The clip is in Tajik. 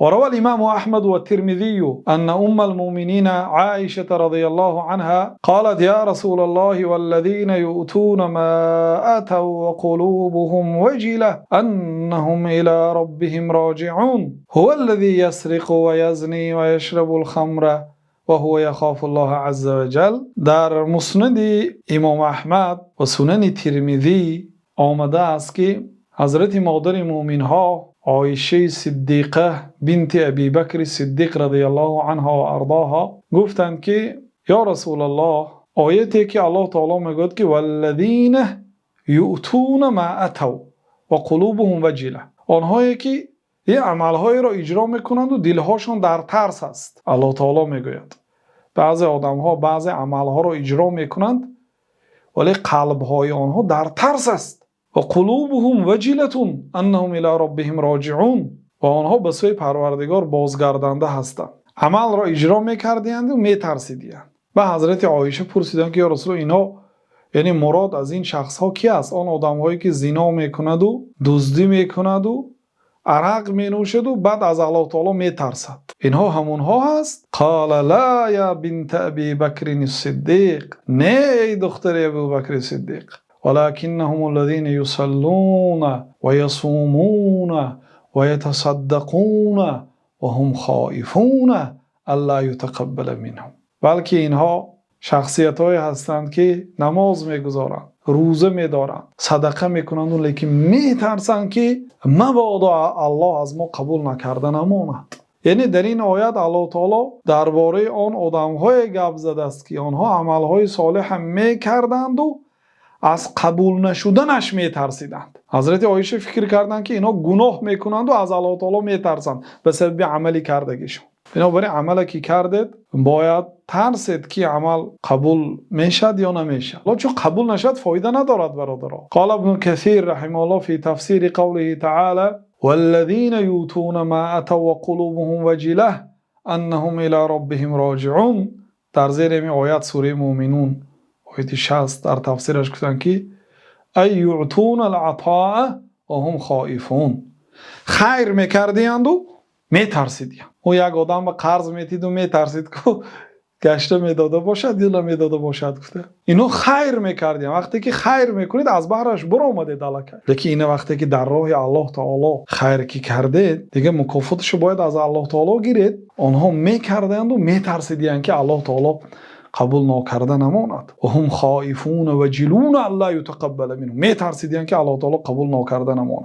وروى الإمام أحمد والترمذي أن أم المؤمنين عائشة رضي الله عنها قالت: يا رسول الله، والذين يؤتون ما آتوا وقلوبهم وجلة أنهم إلى ربهم راجعون، هو الذي يسرق ويزني ويشرب الخمر وهو يخاف الله عز وجل. Дар Муснади Имом Аҳмад ва Сунани Термизӣ омадааст, ки Ҳазрати модари мӯъминҳо Оиша Сиддиқа бинти Абӣ Бакр Сиддиқ разияллоҳу анҳо ва арзоҳо гуфтанд, ки: «Ё Расулуллоҳ, ояте ки Аллоҳи таъоло мегӯяд, ки والذين يؤتون ما آتوا وقلوبهم وجلة, онҳое ки ин амалҳоеро иҷро мекунанд ва дилҳошон дар тарс аст». Аллоҳи таъоло мегӯяд, баъзе одамҳо баъзе амалҳоро иҷро мекунанд, вале қалбҳои онҳо дар тарс аст. وقلوبهم وجلة أنهم إلى ربهم راجعون, ва онҳо ба сӯи Парвардигор бозгарданда ҳастанд. Амалро иҷро мекардиянд ва метарсидиянд. Ба Ҳазрати Оиша пурсиданд, ки: «Ё Расул, инҳо, яъне мурод аз ин шахсҳо ки аст? Он одамҳое ки зино мекунаду, дуздӣ мекунаду, арақ менӯшаду, баъд аз Аллоҳи таъоло метарсад, инҳо ҳамонҳо ҳаст?» قال: لا يا بنت أبي بكر الصديق, не, эй духтари Абубакри Сиддиқ, ولكنهم الذين يصلون ويصومون ويتصدقون وهم خائفون ألا يتقبل منهم, балки инҳо шахсиятҳое ҳастанд, ки намоз мегузоранд, рӯза медоранд, садақа мекунанд, лекин метарсанд, ки мабодо Аллоҳ аз мо қабул накарда намонад. Яъне дар ин оят Аллоҳи таъоло дар бораи он одамҳое гап задааст, ки онҳо амалҳои солеҳ мекарданд ва аз қабул нашуданаш метарсиданд. Ҳазрати Оиша фикр карданд, ки инҳо гуноҳ мекунанд ва аз Аллоҳи таъоло метарсанд ба сабаби амали кардагишон. Бинобар ин амале ки кардед, бояд тарсед, ки амал қабул мешавад ё намешавад, чун қабул нашавад, фоида надорад, бародаро. قال ابن كثير رحمه الله في تفسير قوله تعالى: والذين يؤتون ما آتوا وقلوبهم وجلة أنهم إلى ربهم راجعون, дар зери ҳамин оят, сураи Муъминун, ояти 60, дар тафсираш гуфтанд, ки: أي يعطون العطاء وهم خائفون, хайр мекардиянду метарсидиянд. Ӯ як одам ба қарз метиду метарсид, ку гашта медода бошад ё намедода бошад, гуфта. Ино хайр мекардиям. Вақте ки хайр мекунед, аз баҳраш буромадед аллакай, лекин ина вақте ки дар роҳи Аллоҳ таоло хайр ки кардед, дигар мукофоташо бояд аз Аллоҳ таоло гиред. Онҳо мекарданду метарсидиянд, ки Аллоҳ таоло қабул нокарда намонад. وهم خائفون وجلون ألا يتقبل منهم, метарсидиянд, ки Аллоҳ таоло қабул нокарда намонад.